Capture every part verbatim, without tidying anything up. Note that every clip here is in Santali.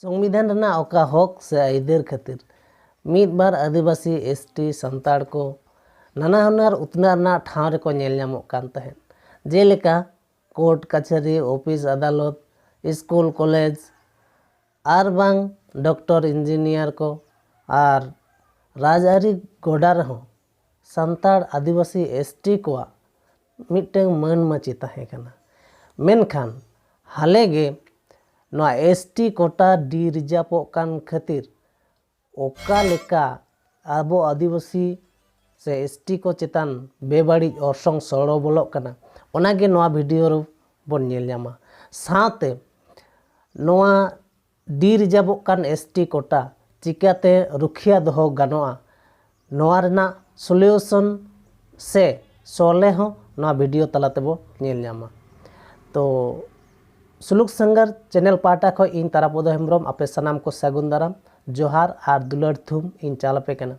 ᱥᱚᱝᱵᱤᱫᱷᱟᱱ ᱨᱮᱱᱟᱜ ᱚᱠᱟ ᱦᱚᱠ ᱥᱮ ᱟᱹᱭᱫᱟᱹᱨ ᱠᱷᱟᱹᱛᱤᱨ ᱢᱤᱫ ᱵᱟᱨ ᱟᱹᱫᱤᱵᱟᱹᱥᱤ, ᱮᱥ ᱴᱤ, ᱥᱟᱱᱛᱟᱲ ᱠᱚ ᱱᱟᱱᱟ ᱦᱩᱱᱟᱹᱨ ᱩᱛᱱᱟᱹᱣ ᱨᱮᱱᱟᱜ ᱴᱷᱟᱶ ᱨᱮᱠᱚ ᱧᱮᱞ ᱧᱟᱢᱚᱜ ᱠᱟᱱ ᱛᱟᱦᱮᱸᱫ? ᱡᱮᱞᱮᱠᱟ ᱠᱳᱨᱴ ᱠᱟᱪᱷᱟᱹᱨᱤ, ᱚᱯᱷᱤᱥ ᱟᱫᱟᱞᱚᱛ, ᱥᱠᱩᱞ ᱠᱚᱞᱮᱡᱽ, ᱟᱨ ᱵᱟᱝ ᱰᱚᱠᱴᱚᱨ ᱤᱧᱡᱤᱱᱤᱭᱟᱨ ᱠᱚ ᱟᱨ ᱨᱟᱡᱽᱟᱹᱨᱤ ᱜᱚᱰᱟ ᱨᱮᱦᱚᱸ ᱥᱟᱱᱛᱟᱲ, ᱟᱹᱫᱤᱵᱟᱹᱥᱤ, ᱮᱥ ᱴᱤ ᱠᱚᱣᱟᱜ ᱢᱤᱫᱴᱟᱝ ᱢᱟᱹᱱ ᱢᱟᱹᱪᱤ ᱛᱟᱦᱮᱸ ᱠᱟᱱᱟ᱾ ᱢᱮᱱᱠᱷᱟᱱ ᱦᱟᱞᱮ ᱜᱮ ᱱᱚᱣᱟ ᱮᱥ ᱴᱤ ᱠᱳᱴᱟ ᱰᱤ ᱨᱤᱡᱟᱨᱵᱷᱚᱜ ᱠᱟᱱ ᱠᱷᱟᱹᱛᱤᱨ ᱚᱠᱟ ᱞᱮᱠᱟ ᱟᱵᱚ ᱟᱹᱫᱤᱵᱟᱹᱥᱤ ᱥᱮ ᱮᱥ ᱴᱤ ᱠᱚ ᱪᱮᱛᱟᱱ ᱵᱮᱵᱟᱹᱲᱤᱡ ᱚᱨᱥᱚᱝ ᱥᱚᱲᱚ ᱵᱚᱞᱚᱜ ᱠᱟᱱᱟ, ᱚᱱᱟᱜᱮ ᱱᱚᱣᱟ ᱵᱷᱤᱰᱤᱭᱳ ᱨᱮᱵᱚᱱ ᱧᱮᱞ ᱧᱟᱢᱟ᱾ ᱥᱟᱶᱛᱮ ᱱᱚᱣᱟ ᱰᱤ ᱨᱤᱡᱟᱨᱵᱷᱚᱜ ᱠᱟᱱ ᱮᱥ ᱴᱤ ᱠᱳᱴᱟ ᱪᱤᱠᱟᱹᱛᱮ ᱨᱩᱠᱷᱤᱭᱟᱹ ᱫᱚᱦᱚ ᱜᱟᱱᱚᱜᱼᱟ, ᱱᱚᱣᱟ ᱨᱮᱱᱟᱜ ᱥᱚᱞᱤᱭᱩᱥᱚᱱ ᱥᱮ ᱥᱚᱞᱦᱮ ᱦᱚᱸ ᱱᱚᱣᱟ ᱵᱷᱤᱰᱤᱭᱳ ᱛᱟᱞᱟ ᱛᱮᱵᱚ ᱧᱮᱞ ᱧᱟᱢᱟ᱾ ᱛᱚ ᱥᱩᱞᱩᱠ ᱥᱟᱝᱜᱟᱨ ᱪᱮᱱᱮᱞ ᱯᱟᱦᱴᱟ ᱠᱷᱚᱱ ᱤᱧ ᱛᱟᱨᱟᱯᱚᱫᱚ ᱦᱮᱢᱵᱨᱚᱢ ᱟᱯᱮ ᱥᱟᱱᱟᱢ ᱠᱚ ᱥᱟᱹᱜᱩᱱ ᱫᱟᱨᱟᱢ, ᱡᱚᱦᱟᱨ ᱟᱨ ᱫᱩᱞᱟᱹᱲ ᱛᱷᱩᱢ ᱤᱧ ᱪᱟᱞ ᱟᱯᱮ ᱠᱟᱱᱟ᱾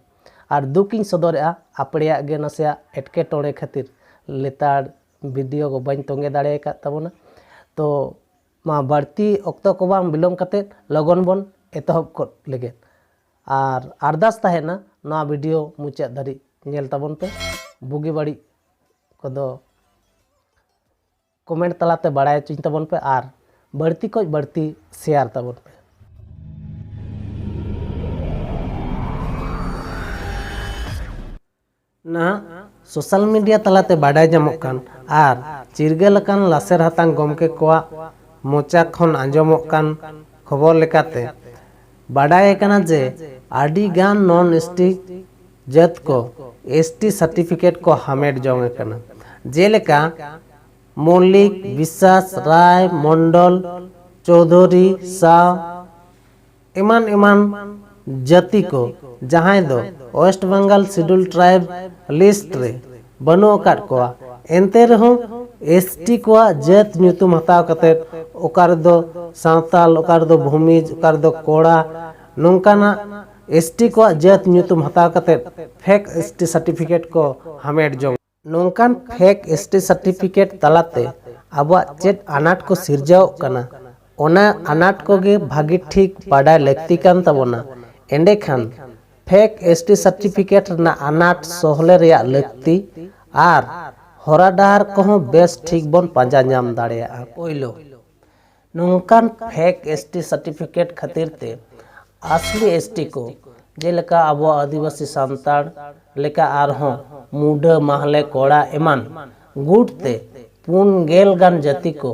ᱟᱨ ᱫᱩᱠ ᱤᱧ ᱥᱚᱫᱚᱨᱮᱜᱼᱟ, ᱟᱯᱲᱮᱭᱟᱜ ᱜᱮ ᱱᱟᱥᱮᱭᱟᱜ ᱮᱴᱠᱮᱴᱚᱬᱮ ᱠᱷᱟᱹᱛᱤᱨ ᱞᱮᱛᱟᱲ ᱵᱷᱤᱰᱤᱭᱳ ᱠᱚ ᱵᱟᱹᱧ ᱛᱚᱸᱜᱮ ᱫᱟᱲᱮ ᱟᱠᱟᱫ ᱛᱟᱵᱚᱱᱟ᱾ ᱛᱚ ᱢᱟ ᱵᱟᱹᱲᱛᱤ ᱚᱠᱛᱚ ᱠᱚ ᱵᱟᱝ ᱵᱤᱞᱚᱢ ᱠᱟᱛᱮ ᱞᱚᱜᱚᱱ ᱵᱚᱱ ᱮᱛᱚᱦᱚᱵ ᱜᱚᱫ ᱞᱮᱜᱮ᱾ ᱟᱨ ᱟᱨᱫᱟᱥ ᱛᱟᱦᱮᱱᱟ ᱱᱚᱣᱟ ᱵᱷᱤᱰᱤᱭᱳ ᱢᱩᱪᱟᱹᱫ ᱫᱷᱟᱹᱨᱤᱡ ᱧᱮᱞ ᱛᱟᱵᱚᱱ ᱯᱮ, ᱵᱩᱜᱤ ᱵᱟᱹᱲᱤᱡ ᱠᱚᱫᱚ ᱠᱚᱢᱮᱱᱴ ᱛᱟᱞᱟᱛᱮ ᱵᱟᱲᱟᱭ ᱦᱚᱪᱚᱧ ᱛᱟᱵᱚᱱ ᱯᱮ ᱟᱨ ᱵᱟᱹᱲᱛᱤ ᱠᱷᱚᱱ ᱵᱟᱹᱲᱛᱤ ᱥᱮᱭᱟᱨ ᱛᱟᱵᱚᱱ ᱯᱮ᱾ ᱱᱟᱦᱟᱜ ᱥᱳᱥᱟᱞ ᱢᱤᱰᱤᱭᱟ ᱛᱟᱞᱟᱛᱮ ᱵᱟᱰᱟᱭ ᱧᱟᱢᱚᱜ ᱠᱟᱱ ᱟᱨ ᱪᱤᱨᱜᱟᱹᱞ ᱟᱠᱟᱱ ᱞᱟᱥᱮᱨ ᱦᱟᱛᱟᱝ ᱜᱚᱢᱠᱮ ᱠᱚᱣᱟᱜ ᱢᱚᱪᱟ ᱠᱷᱚᱱ ᱟᱸᱡᱚᱢᱚᱜ ᱠᱟᱱ ᱠᱷᱚᱵᱚᱨ ᱞᱮᱠᱟᱛᱮ ᱵᱟᱰᱟᱭ ᱟᱠᱟᱱᱟ ᱡᱮ ᱟᱹᱰᱤ ᱜᱟᱱ ᱱᱚᱱ ᱮᱥ ᱴᱤ ᱡᱟᱹᱛ ᱠᱚ ᱮᱥ ᱴᱤ ᱥᱟᱨᱴᱤᱯᱷᱤᱠᱮᱴ ᱠᱚ ᱦᱟᱢᱮᱴ ᱡᱚᱝ ᱟᱠᱟᱱᱟ᱾ ᱡᱮᱞᱮᱠᱟ ᱢᱚᱞᱞᱤᱠ, ᱵᱤᱥᱥᱟᱥ, ᱨᱟᱭ, ᱢᱚᱱᱰᱚᱞ, ᱪᱳᱣᱫᱷᱚᱨᱤ, ᱥᱟᱣ, ᱮᱢᱟᱱ ᱮᱢᱟᱱ ᱡᱟᱹᱛᱤ ᱠᱚ, ᱡᱟᱦᱟᱸᱭ ᱫᱚ West Bengal schedule tribe list ᱨᱮ ᱵᱟᱹᱱᱩᱜ ᱟᱠᱟᱫ ᱠᱚᱣᱟ᱾ ᱮᱱᱛᱮ ᱨᱮᱦᱚᱸ ᱮᱥ ᱴᱤ ᱠᱚᱣᱟᱜ ᱡᱟᱹᱛ ᱧᱩᱛᱩᱢ ᱦᱟᱛᱟᱣ ᱠᱟᱛᱮᱫ ᱚᱠᱟ ᱨᱮᱫᱚ ᱥᱟᱶᱛᱟᱞ, ᱚᱠᱟ ᱨᱮᱫᱚ ᱵᱷᱩᱢᱤᱡᱽ, ᱚᱠᱟ ᱨᱮᱫᱚ ᱠᱚᱲᱟ, ᱱᱚᱝᱠᱟᱱᱟᱜ ᱮᱥ ᱴᱤ ᱠᱚᱣᱟᱜ ᱡᱟᱹᱛ ᱧᱩᱛᱩᱢ ᱦᱟᱛᱟᱣ ᱠᱟᱛᱮᱫ ᱯᱷᱮᱠ ᱮᱥ ᱴᱤ ᱥᱟᱨᱴᱤᱯᱷᱤᱠᱮᱴ ᱠᱚ ᱦᱟᱢᱮᱴ ᱡᱚᱝ᱾ ᱱᱚᱝᱠᱟᱱ ᱯᱷᱮᱠ ᱮᱥ ᱴᱤ ᱥᱟᱨᱴᱤᱯᱷᱤᱠᱮᱴ ᱛᱟᱞᱟᱛᱮ ᱟᱵᱚᱣᱟᱜ ᱪᱮᱫ ᱟᱱᱟᱴ ᱠᱚ ᱥᱤᱨᱡᱟᱹᱣᱚᱜ ᱠᱟᱱᱟ, ᱚᱱᱟ ᱟᱱᱟᱴ ᱠᱚᱜᱮ ᱵᱷᱟᱹᱜᱤ ᱴᱷᱤᱠ ᱵᱟᱰᱟᱭ ᱞᱟᱹᱠᱛᱤ ᱠᱟᱱ ᱛᱟᱵᱚᱱᱟ᱾ ᱮᱸᱰᱮᱠᱷᱟᱱ ᱯᱷᱮᱠ ᱮᱥ ᱴᱤ ᱥᱟᱨᱴᱤᱯᱷᱤᱠᱮᱴ ᱨᱮᱱᱟᱜ ᱟᱱᱟᱴ ᱥᱚᱦᱞᱮ ᱨᱮᱭᱟᱜ ᱞᱟᱹᱠᱛᱤ ᱟᱨ ᱦᱚᱨᱟ ᱰᱟᱦᱟᱨ ᱠᱚᱦᱚᱸ ᱵᱮᱥ ᱴᱷᱤᱠ ᱵᱚᱱ ᱯᱟᱸᱡᱟ ᱧᱟᱢ ᱫᱟᱲᱮᱭᱟᱜᱼᱟ᱾ ᱯᱳᱭᱞᱳ, ᱱᱚᱝᱠᱟᱱ ᱯᱷᱮᱠ ᱮᱥ ᱴᱤ ᱥᱟᱨᱴᱤᱯᱷᱤᱠᱮᱴ ᱠᱷᱟᱹᱛᱤᱨ ᱛᱮ ᱟᱥᱞᱤ ᱮᱥ ᱴᱤ ᱠᱚ, ᱡᱮᱞᱮᱠᱟ ᱟᱵᱚ ᱟᱹᱫᱤᱵᱟᱹᱥᱤ ᱥᱟᱱᱛᱟᱲ ᱞᱮᱠᱟ ᱟᱨᱦᱚᱸ ᱢᱩᱰᱟᱹ, ᱢᱟᱦᱞᱮ, ᱠᱚᱲᱟ ᱮᱢᱟᱱ ᱜᱩᱴ ᱛᱮ ᱯᱩᱱ ᱜᱮᱞ ᱜᱟᱱ ᱡᱟᱹᱛᱤ ᱠᱚ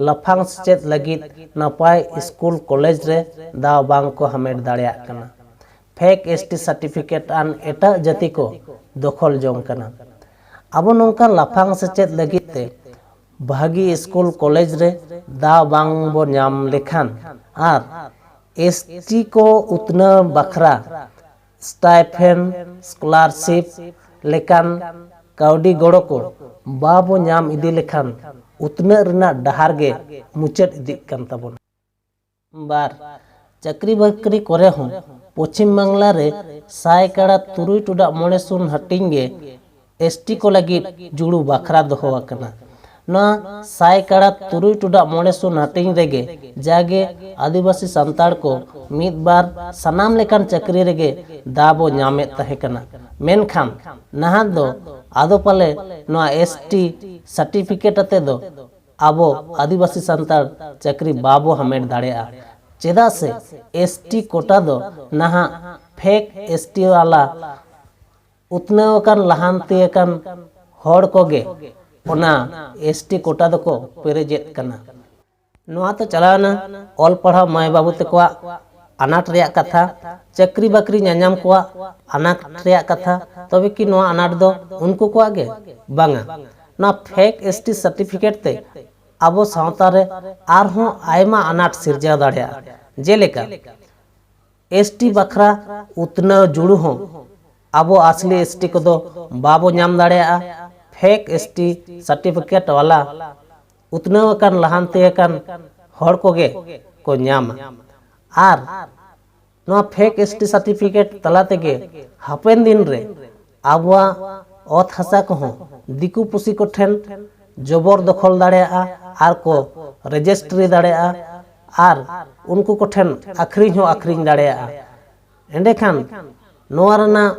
ᱞᱟᱯᱷᱟᱝ ᱥᱮᱪᱮᱫ ᱞᱟᱹᱜᱤᱫ ᱱᱟᱯᱟᱭ ᱥᱠᱩᱞ ᱠᱚᱞᱮᱡᱽ ᱨᱮ ᱫᱟᱣ ᱵᱟᱝ ᱠᱚ ᱦᱟᱢᱮᱴ ᱫᱟᱲᱮᱭᱟᱜ ᱠᱟᱱᱟ᱾ ᱯᱷᱮᱠ ᱮᱥ ᱴᱤ ᱥᱟᱨᱴᱤᱯᱷᱤᱠᱮᱴ ᱟᱱ ᱮᱴᱟᱜ ᱡᱟᱹᱛᱤ ᱠᱚ ᱫᱚᱠᱷᱚᱞ ᱡᱚᱝ ᱠᱟᱱᱟ᱾ ᱟᱵᱚ ᱱᱚᱝᱠᱟ ᱞᱟᱯᱷᱟᱝ ᱥᱮᱪᱮᱫ ᱞᱟᱹᱜᱤᱫ ᱛᱮ ᱵᱷᱟᱹᱜᱤ ᱥᱠᱩᱞ ᱠᱚᱞᱮᱡᱽ ᱨᱮ ᱫᱟᱣ ᱵᱟᱝ ᱵᱚ ᱧᱟᱢ ᱞᱮᱠᱷᱟᱱ ᱟᱨ ᱮᱥ ᱴᱤ ᱠᱚ ᱩᱛᱱᱟᱹᱣ ᱵᱟᱠᱷᱨᱟ ᱥᱴᱟᱭᱯᱷᱮᱱᱰ, ᱥᱠᱚᱞᱟᱨᱥᱤᱯ ᱞᱮᱠᱟᱱ ᱠᱟᱹᱣᱰᱤ ᱜᱚᱲᱚ ᱠᱚ ᱵᱟᱵᱚ ᱧᱟᱢ ᱤᱫᱤ ᱞᱮᱠᱷᱟᱱ ᱩᱛᱱᱟᱹᱜ ᱨᱮᱱᱟᱜ ᱰᱟᱦᱟᱨ ᱜᱮ ᱢᱩᱪᱟᱹᱫ ᱤᱫᱤᱜ ᱠᱟᱱ ᱛᱟᱵᱚᱱᱟ᱾ ᱵᱟᱨ, ᱪᱟᱹᱠᱨᱤ ᱵᱟᱹᱠᱨᱤ ᱠᱚᱨᱮ ᱦᱚᱸ ᱯᱚᱪᱷᱤᱢ ᱵᱟᱝᱞᱟ ᱨᱮ ᱥᱟᱭ ᱠᱟᱲᱟ ᱛᱩᱨᱩᱭ ᱴᱩᱰᱟᱜ ᱢᱚᱬᱮ ᱥᱩᱱ ᱦᱟᱹᱴᱤᱧ ᱜᱮ ᱮᱥ ᱴᱤ ᱠᱚ ᱞᱟᱹᱜᱤᱫ ᱡᱩᱲᱩ ᱵᱟᱠᱷᱨᱟ ᱫᱚᱦᱚ ᱟᱠᱟᱱᱟ᱾ ᱱᱚᱣᱟ ᱥᱟᱭ ᱠᱟᱲᱟ ᱛᱩᱨᱩᱭ ᱴᱩᱰᱟᱜ ᱢᱚᱬᱮ ᱥᱩᱱ ᱦᱟᱹᱴᱤᱧ ᱨᱮᱜᱮ ᱡᱟᱜᱮ ᱟᱹᱫᱤᱵᱟᱹᱥᱤ ᱥᱟᱱᱛᱟᱲ ᱠᱚ ᱢᱤᱫ ᱵᱟᱨ ᱥᱟᱱᱟᱢ ᱞᱮᱠᱟᱱ ᱪᱟᱹᱠᱨᱤ ᱨᱮᱜᱮ ᱫᱟᱣ ᱵᱚ ᱧᱟᱢᱮᱫ ᱛᱟᱦᱮᱸ ᱠᱟᱱᱟ᱾ ᱢᱮᱱᱠᱷᱟᱱ ᱱᱟᱦᱟᱜ ᱫᱚ ᱟᱫᱚ ᱯᱟᱞᱮ ᱱᱚᱣᱟ ᱮᱥ ᱴᱤ ᱥᱟᱨᱴᱤᱯᱷᱤᱠᱮᱴ ᱟᱛᱮ ᱫᱚ ᱟᱵᱚ ᱟᱹᱫᱤᱵᱟᱹᱥᱤ ᱥᱟᱱᱛᱟᱲ ᱪᱟᱹᱠᱨᱤ ᱵᱟᱵᱚ ᱦᱟᱢᱮᱴ ᱫᱟᱲᱮᱭᱟᱜᱼᱟ᱾ ᱪᱮᱫᱟᱜ ᱥᱮ ᱮᱥ ᱴᱤ ᱠᱳᱴᱟ ᱫᱚ ᱱᱟᱦᱟᱜ ᱯᱷᱮᱠ ᱮᱥ ᱴᱤ ᱣᱟᱞᱟ ᱩᱛᱱᱟᱹᱣ ᱟᱠᱟᱱ ᱞᱟᱦᱟᱱᱛᱤ ᱟᱠᱟᱱ ᱦᱚᱲ ᱠᱚᱜᱮ ᱚᱱᱟ ᱮᱥ ᱴᱤ ᱠᱳᱴᱟ ᱫᱚᱠᱚ ᱯᱮᱨᱮᱡᱮᱫ ᱠᱟᱱᱟ᱾ ᱱᱚᱣᱟ ᱛᱚ ᱪᱟᱞᱟᱣᱱᱟ ᱚᱞ ᱯᱟᱲᱦᱟᱣ ᱢᱟᱹᱭ ᱵᱟᱹᱵᱩ ᱛᱟᱠᱚᱣᱟᱜ ᱟᱱᱟᱴ ᱨᱮᱭᱟᱜ ᱠᱟᱛᱷᱟ, ᱪᱟᱹᱠᱨᱤ ᱵᱟᱹᱠᱨᱤ ᱧᱟᱧᱟᱢ ᱠᱚᱣᱟᱜ ᱟᱱᱟᱴ ᱨᱮᱭᱟᱜ ᱠᱟᱛᱷᱟ᱾ ᱛᱚᱵᱮ ᱠᱤ ᱱᱚᱣᱟ ᱟᱱᱟᱴ ᱫᱚ ᱩᱱᱠᱩ ᱠᱚᱣᱟᱜ ᱜᱮ? ᱵᱟᱝᱟ᱾ ᱱᱚᱣᱟ ᱯᱷᱮᱠ ᱮᱥ ᱴᱤ ᱥᱟᱨᱴᱤᱯᱷᱤᱠᱮᱴ ᱛᱮ ᱟᱵᱚ ᱥᱟᱶᱛᱟ ᱨᱮ ᱟᱨᱦᱚᱸ ᱟᱭᱢᱟ ᱟᱱᱟᱴ ᱥᱤᱨᱡᱟᱹᱣ ᱫᱟᱲᱮᱭᱟᱜᱼᱟ᱾ ᱡᱮᱞᱮᱠᱟ ᱮᱥ ᱴᱤ ᱵᱟᱠᱷᱨᱟ ᱩᱛᱱᱟᱹᱣ ᱡᱩᱲᱩ ᱦᱚᱸ ᱟᱵᱚ ᱟᱥᱞᱤ ᱮᱥ ᱴᱤ ᱠᱚᱫᱚ ᱵᱟᱵᱚ ᱧᱟᱢ ᱫᱟᱲᱮᱭᱟᱜᱼᱟ᱾ ᱯᱷᱮᱠ ᱮᱥ ᱴᱤ ᱥᱟᱨᱴᱤᱯᱷᱤᱠᱮᱴ ᱣᱟᱞᱟ ᱩᱛᱱᱟᱹᱣ ᱟᱠᱟᱱ ᱞᱟᱦᱟᱱᱛᱤ ᱟᱠᱟᱱ ᱦᱚᱲ ᱠᱚᱜᱮ ᱠᱚ ᱧᱟᱢᱟ᱾ ᱟᱨ ᱱᱚᱣᱟ ᱯᱷᱮᱠ ᱮᱥ ᱴᱤ ᱥᱟᱨᱴᱤᱯᱷᱤᱠᱮᱴ ᱛᱟᱞᱟ ᱛᱮᱜᱮ ᱦᱟᱯᱮᱱ ᱫᱤᱱ ᱨᱮ ᱟᱵᱚᱣᱟᱜ ᱚᱛ ᱦᱟᱥᱟ ᱠᱚᱦᱚᱸ ᱫᱤᱠᱩ ᱯᱩᱥᱤ ᱠᱚᱴᱷᱮᱱ ᱡᱚᱵᱚᱨ ᱫᱚᱠᱷᱚᱞ ᱫᱟᱲᱮᱭᱟᱜᱼᱟ ᱟᱨ ᱠᱚ ᱨᱮᱡᱤᱥᱴᱨᱤ ᱫᱟᱲᱮᱭᱟᱜᱼᱟ᱾ ᱟᱨ ᱩᱱᱠᱩ ᱠᱚᱴᱷᱮᱱ ᱟᱹᱠᱷᱨᱤᱧ ᱦᱚᱸ ᱟᱹᱠᱷᱨᱤᱧ ᱫᱟᱲᱮᱭᱟᱜᱼᱟ᱾ ᱮᱸᱰᱮᱠᱷᱟᱱ ᱱᱚᱣᱟ ᱨᱮᱱᱟᱜ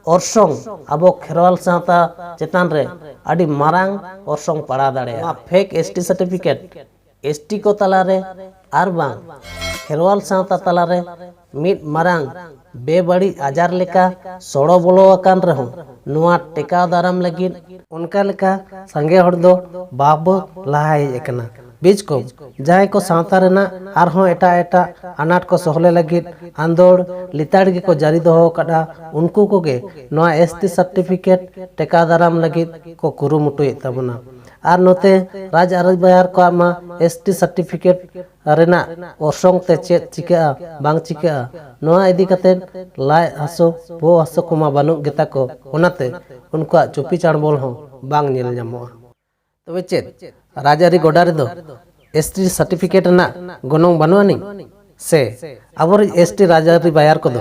ᱚᱨᱥᱚᱝ ᱟᱵᱚ ᱠᱷᱮᱨᱣᱟᱞ ᱥᱟᱶᱛᱟ ᱪᱮᱛᱟᱱ ᱨᱮ ᱟᱹᱰᱤ ᱢᱟᱨᱟᱝ ᱚᱨᱥᱚᱝ ᱯᱟᱲᱟᱣ ᱫᱟᱲᱮᱭᱟᱜᱼᱟ᱾ ᱱᱚᱣᱟ fake S T certificate S T ᱠᱚ ᱛᱟᱞᱟᱨᱮ ᱟᱨ ᱵᱟᱝ ᱠᱷᱮᱨᱣᱟᱞ ᱥᱟᱶᱛᱟ ᱛᱟᱞᱟᱨᱮ ᱢᱤᱫ ᱢᱟᱨᱟᱝ ᱵᱮᱵᱟᱹᱲᱤᱡ ᱟᱡᱟᱨ ᱞᱮᱠᱟ ᱥᱚᱲᱚ ᱵᱚᱞᱚ ᱟᱠᱟᱱ ᱨᱮᱦᱚᱸ, ᱱᱚᱣᱟ ᱴᱮᱠᱟᱣ ᱫᱟᱨᱟᱢ ᱞᱟᱹᱜᱤᱫ ᱚᱱᱠᱟ ᱞᱮᱠᱟ ᱥᱟᱸᱜᱮ ᱦᱚᱲ ᱫᱚ ᱵᱟᱵᱚ ᱞᱟᱦᱟ ᱦᱮᱡ ᱟᱠᱟᱱᱟ᱾ ᱵᱤᱡᱽᱠᱚᱢ ᱡᱟᱦᱟᱸᱭ ᱠᱚ ᱥᱟᱶᱛᱟ ᱨᱮᱱᱟᱜ ᱟᱨᱦᱚᱸ ᱮᱴᱟᱜ ᱮᱴᱟᱜ ᱟᱱᱟᱴ ᱠᱚ ᱥᱚᱦᱞᱮ ᱞᱟᱹᱜᱤᱫ ᱟᱸᱫᱳᱲ ᱞᱮᱛᱟᱲ ᱜᱮᱠᱚ ᱡᱟᱹᱨᱤ ᱫᱚᱦᱚ ᱟᱠᱟᱫᱼᱟ, ᱩᱱᱠᱩ ᱠᱚᱜᱮ ᱱᱚᱣᱟ ᱮᱥ ᱴᱤ ᱥᱟᱨᱴᱤᱯᱷᱤᱠᱮᱴ ᱴᱮᱠᱟᱣ ᱫᱟᱨᱟᱢ ᱞᱟᱹᱜᱤᱫ ᱠᱚ ᱠᱩᱨᱩᱢᱩᱴᱩᱭᱮᱫ ᱛᱟᱵᱚᱱᱟ᱾ ᱟᱨ ᱱᱚᱛᱮ ᱨᱟᱡᱽ ᱟᱹᱨᱤ ᱵᱟᱭᱟᱨ ᱠᱚᱣᱟᱜ ᱢᱟ ᱮᱥ ᱴᱤ ᱥᱟᱨᱴᱤᱯᱷᱤᱠᱮᱴ ᱨᱮᱱᱟᱜ ᱚᱨᱥᱚᱝ ᱛᱮ ᱪᱮᱫ ᱪᱤᱠᱟᱹᱜᱼᱟ ᱵᱟᱝ ᱪᱤᱠᱟᱹᱜᱼᱟ, ᱱᱚᱣᱟ ᱤᱫᱤ ᱠᱟᱛᱮ ᱞᱟᱡ ᱦᱟᱹᱥᱩ ᱵᱚᱦᱚᱜ ᱦᱟᱹᱥᱩ ᱠᱚᱢᱟ ᱵᱟᱹᱱᱩᱜ ᱜᱮᱛᱟ ᱠᱚ, ᱚᱱᱟᱛᱮ ᱩᱱᱠᱩᱣᱟᱜ ᱪᱩᱯᱤ ᱪᱟᱲᱵᱚᱞ ᱦᱚᱸ ᱵᱟᱝ ᱧᱮᱞ ᱧᱟᱢᱚᱜᱼᱟ᱾ ᱛᱚᱵᱮ ᱪᱮᱫ ᱨᱟᱡᱽᱟᱹᱨᱤ ᱜᱚᱰᱟ ᱨᱮᱫᱚ ᱮᱥ ᱴᱤ ᱥᱟᱨᱴᱤᱯᱷᱤᱠᱮᱴ ᱨᱮᱱᱟᱜ ᱜᱚᱱᱚᱝ ᱵᱟᱹᱱᱩᱜ ᱟᱹᱱᱤᱡ? ᱥᱮ ᱟᱵᱚᱨᱮᱱ ᱮᱥ ᱴᱤ ᱨᱟᱡᱽᱟᱹᱨᱤ ᱵᱟᱭᱟᱨ ᱠᱚᱫᱚ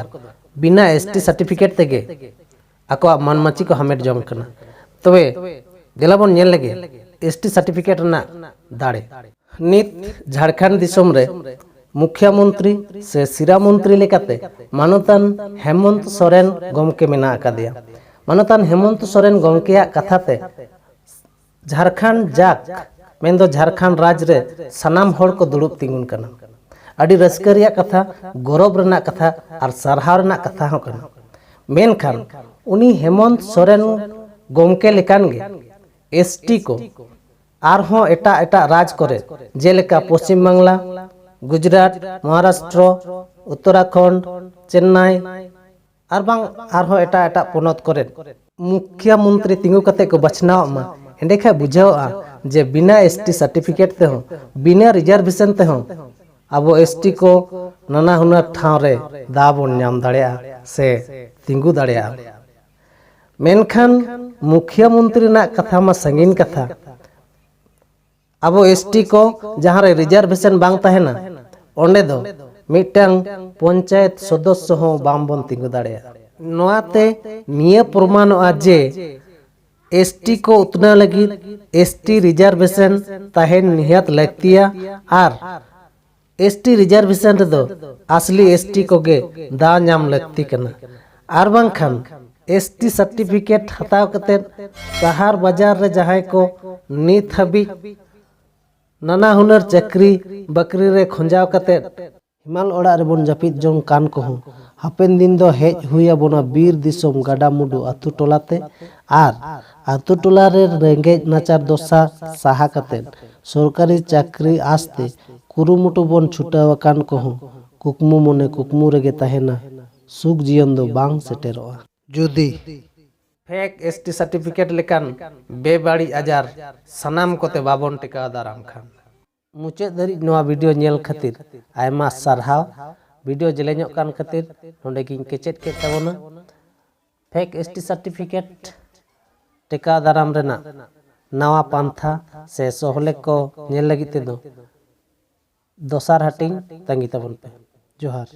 ᱵᱤᱱᱟ ᱮᱥ ᱴᱤ ᱥᱟᱨᱴᱤᱯᱷᱤᱠᱮᱴ ᱛᱮᱜᱮ ᱟᱠᱚᱣᱟᱜ ᱢᱟᱹᱱ ᱢᱟᱹᱪᱤ ᱠᱚ ᱦᱟᱢᱮᱴ ᱡᱚᱝ ᱠᱟᱱᱟ? ᱛᱚᱵᱮ ᱫᱮᱞᱟ ᱵᱚᱱ ᱧᱮᱞ ᱞᱮᱜᱮ ᱮᱥ ᱴᱤ ᱥᱟᱨᱴᱤᱯᱷᱤᱠᱮᱴ ᱨᱮᱱᱟᱜ ᱫᱟᱲᱮ᱾ ᱱᱤᱛ ᱡᱷᱟᱲᱠᱷᱚᱸᱰ ᱫᱤᱥᱚᱢ ᱨᱮ ᱢᱩᱠᱷᱭᱟ ᱢᱚᱱᱛᱨᱤ ᱥᱮ ᱥᱤᱨᱟ ᱢᱚᱱᱛᱨᱤ ᱞᱮᱠᱟᱛᱮ ᱢᱟᱱᱚᱛᱟᱱ ᱦᱮᱢᱚᱱᱛ ᱥᱚᱨᱮᱱ ᱜᱚᱢᱠᱮ ᱢᱮᱱᱟᱜ ᱟᱠᱟᱫᱮᱭᱟ᱾ ᱢᱟᱱᱚᱛᱟᱱ ᱦᱮᱢᱚᱱᱛ ᱥᱚᱨᱮᱱ ᱜᱚᱢᱠᱮᱭᱟᱜ ᱠᱟᱛᱷᱟ ᱛᱮ ᱡᱷᱟᱲᱠᱷᱚᱸᱰ ᱡᱟᱠ, ᱢᱮᱱᱫᱚ ᱡᱷᱟᱲᱠᱷᱚᱸᱰ ᱨᱟᱡᱽ ᱨᱮ ᱥᱟᱱᱟᱢ ᱦᱚᱲ ᱠᱚ ᱫᱩᱲᱩᱵ ᱛᱤᱸᱜᱩᱱ ᱠᱟᱱᱟ᱾ ᱟᱹᱰᱤ ᱨᱟᱹᱥᱠᱟᱹ ᱨᱮᱭᱟᱜ ᱠᱟᱛᱷᱟ, ᱜᱚᱨᱚᱵᱽ ᱨᱮᱱᱟᱜ ᱠᱟᱛᱷᱟ ᱟᱨ ᱥᱟᱨᱦᱟᱣ ᱨᱮᱱᱟᱜ ᱠᱟᱛᱷᱟ ᱦᱚᱸ ᱠᱟᱱᱟ᱾ ᱢᱮᱱᱠᱷᱟᱱ ᱩᱱᱤ ᱦᱮᱢᱚᱱᱛ ᱥᱚᱨᱮᱱ ᱜᱚᱢᱠᱮ ᱞᱮᱠᱟᱱ ᱜᱮ ᱮᱥ ᱴᱤ ᱠᱚ ᱟᱨᱦᱚᱸ ᱮᱴᱟᱜ ᱮᱴᱟᱜ ᱨᱟᱡᱽ ᱠᱚᱨᱮ, ᱡᱮᱞᱮᱠᱟ ᱯᱚᱥᱪᱤᱢ ᱵᱟᱝᱞᱟ, ᱜᱩᱡᱽᱨᱟᱴ, ᱢᱚᱦᱟᱨᱟᱥᱴᱨᱚ, ᱩᱛᱛᱚᱨᱟᱠᱷᱚᱸᱰ, ᱪᱮᱱᱱᱟᱭ, ᱟᱨ ᱵᱟᱝ ᱟᱨᱦᱚᱸ ᱮᱴᱟᱜ ᱮᱴᱟᱜ ᱯᱚᱱᱚᱛ ᱠᱚᱨᱮ ᱢᱩᱠᱷᱭᱟ ᱢᱚᱱᱛᱨᱤ ᱛᱤᱸᱜᱩ ᱠᱟᱛᱮ ᱠᱚ ᱵᱟᱪᱷᱱᱟᱣᱚᱜ ᱢᱟ, ᱮᱸᱰᱮᱠᱷᱟᱱ ᱵᱩᱡᱷᱟᱹᱣᱚᱜᱼᱟ ᱡᱮ ᱵᱤᱱᱟ ᱮᱥ ᱴᱤ ᱥᱟᱨᱴᱤᱯᱷᱤᱠᱮᱴ ᱛᱮᱦᱚᱸ, ᱵᱤᱱᱟ ᱨᱤᱡᱟᱨᱵᱷᱮᱥᱚᱱ ᱛᱮᱦᱚᱸ ᱟᱵᱚ ᱮᱥ ᱴᱤ ᱠᱚ ᱱᱟᱱᱟ ᱦᱩᱱᱟᱹᱨ ᱴᱷᱟᱶ ᱨᱮ ᱫᱟᱣ ᱵᱚᱱ ᱧᱟᱢ ᱫᱟᱲᱮᱭᱟᱜᱼᱟ ᱥᱮ ᱛᱤᱸᱜᱩ ᱫᱟᱲᱮᱭᱟᱜᱼᱟ᱾ ᱢᱮᱱᱠᱷᱟᱱ ᱢᱩᱠᱷᱭᱟ ᱢᱚᱱᱛᱨᱤ ᱨᱮᱱᱟᱜ ᱠᱟᱛᱷᱟ ᱢᱟ ᱥᱟᱺᱜᱤᱧ ᱠᱟᱛᱷᱟ, ᱟᱵᱚ ᱮᱥ ᱴᱤ ᱠᱚ ᱡᱟᱦᱟᱸ ᱨᱮ ᱨᱤᱡᱟᱨᱵᱷᱮᱥᱚᱱ ᱵᱟᱝ ᱛᱟᱦᱮᱱᱟ, ᱚᱸᱰᱮ ᱫᱚ ᱢᱤᱫᱴᱟᱝ ᱯᱚᱧᱪᱟᱭᱮᱛ ᱥᱚᱫᱚᱥᱥᱚ ᱦᱚᱸ ᱵᱟᱝ ᱵᱚᱱ ᱛᱤᱸᱜᱩ ᱫᱟᱲᱮᱭᱟᱜᱼᱟ᱾ ᱱᱚᱣᱟᱛᱮ ᱱᱤᱭᱟᱹ ᱯᱨᱚᱢᱟᱱᱚᱜᱼᱟ ᱡᱮ ᱮᱥ ᱴᱤ ᱠᱚ ᱩᱛᱱᱟᱹᱣ ᱞᱟᱹᱜᱤᱫ ᱮᱥ ᱴᱤ ᱨᱤᱡᱟᱨᱵᱷᱮᱥᱚᱱ ᱛᱟᱦᱮᱱ ᱱᱤᱦᱟᱹᱛ ᱞᱟᱹᱠᱛᱤᱭᱟ ᱟᱨ ᱮᱥ ᱴᱤ ᱨᱤᱡᱟᱨᱵᱷᱮᱥᱚᱱ ᱨᱮᱫᱚ ᱟᱥᱞᱤ ᱮᱥ ᱴᱤ ᱠᱚᱜᱮ ᱫᱟᱣ ᱧᱟᱢ ᱞᱟᱹᱠᱛᱤ ᱠᱟᱱᱟ᱾ ᱟᱨ ᱵᱟᱝᱠᱷᱟᱱ ᱮᱥ ᱴᱤ ᱥᱟᱨᱴᱤᱯᱷᱤᱠᱮᱴ ᱦᱟᱛᱟᱣ ᱠᱟᱛᱮᱫ ᱥᱟᱦᱟᱨ ᱵᱟᱡᱟᱨ ᱨᱮ ᱡᱟᱦᱟᱸᱭ ᱠᱚ ᱱᱤᱛ ᱦᱟᱹᱵᱤᱡ ᱱᱟᱱᱟ ᱦᱩᱱᱟᱹᱨ ᱪᱟᱹᱠᱨᱤ ᱵᱟᱹᱠᱨᱤ ᱨᱮ ᱠᱷᱚᱸᱡᱟᱣ ᱠᱟᱛᱮᱫ ᱦᱮᱢᱟᱞ ᱚᱲᱟᱜ ᱨᱮᱵᱚᱱ ᱡᱟᱹᱯᱤᱫ ᱡᱚᱝ ᱠᱟᱱ ᱠᱚᱦᱚᱸ ᱦᱟᱯᱮᱱ ᱫᱤᱱ ᱫᱚ ᱦᱮᱡ ᱦᱩᱭ ᱟᱵᱚᱱᱟ ᱵᱤᱨ ᱫᱤᱥᱚᱢ ᱜᱟᱰᱟ ᱢᱩᱰᱩ ᱟᱛᱳ ᱴᱚᱞᱟᱛᱮ᱾ ᱟᱨ ᱟᱛᱳ ᱴᱚᱞᱟ ᱨᱮ ᱨᱮᱸᱜᱮᱡ ᱱᱟᱪᱟᱨ ᱫᱚᱥᱟ ᱥᱟᱦᱟ ᱠᱟᱛᱮᱫ ᱥᱚᱨᱠᱟᱨᱤ ᱪᱟᱹᱠᱨᱤ ᱟᱥᱛᱮ ᱠᱩᱨᱩᱢᱩᱴᱩ ᱵᱚᱱ ᱪᱷᱩᱴᱟᱹᱣ ᱟᱠᱟᱱ ᱠᱚᱦᱚᱸ ᱠᱩᱠᱢᱩ ᱢᱚᱱᱮ ᱠᱩᱠᱢᱩ ᱨᱮᱜᱮ ᱛᱟᱦᱮᱱᱟ, ᱥᱩᱠ ᱡᱤᱭᱚᱱ ᱫᱚ ᱵᱟᱝ ᱥᱮᱴᱮᱨᱚᱜᱼᱟ᱾ ᱡᱩᱫᱤ ᱯᱷᱮᱠ ᱮᱥ ᱴᱤ ᱥᱟᱨᱴᱤᱯᱷᱤᱠᱮᱴ ᱞᱮᱠᱟᱱ ᱵᱮᱵᱟᱹᱲᱤᱡ ᱟᱡᱟᱨ ᱥᱟᱱᱟᱢ ᱠᱚᱛᱮ ᱵᱟᱵᱚᱱ ᱴᱮᱠᱟᱣ ᱫᱟᱨᱟᱢ ᱠᱷᱟᱱ᱾ ᱢᱩᱪᱟᱹᱫ ᱫᱷᱟᱹᱨᱤᱡ ᱱᱚᱣᱟ ᱵᱷᱤᱰᱤᱭᱳ ᱧᱮᱞ ᱠᱷᱟᱹᱛᱤᱨ ᱟᱭᱢᱟ ᱥᱟᱨᱦᱟᱣ᱾ ᱵᱷᱤᱰᱤᱭᱳ ᱡᱮᱞᱮᱧᱚᱜ ᱠᱟᱱ ᱠᱷᱟᱹᱛᱤᱨ ᱱᱚᱰᱮ ᱜᱤᱧ ᱠᱮᱪᱮᱫ ᱠᱮᱫ ᱛᱟᱵᱚᱱᱟ᱾ ᱯᱷᱮᱠ ᱮᱥ ᱴᱤ ᱥᱟᱨᱴᱤᱯᱷᱤᱠᱮᱴ ᱴᱮᱠᱟᱣ ᱫᱟᱨᱟᱢ ᱨᱮᱱᱟᱜ ᱱᱟᱣᱟ ᱯᱟᱱᱛᱷᱟ ᱥᱮ ᱥᱚᱦᱞᱮ ᱠᱚ ᱧᱮᱞ ᱞᱟᱹᱜᱤᱫ ᱛᱮᱫᱚ ᱫᱚᱥᱟᱨ ᱦᱟᱹᱴᱤᱧ ᱛᱟᱺᱜᱤ ᱛᱟᱵᱚᱱ ᱯᱮ᱾ ᱡᱚᱦᱟᱨ᱾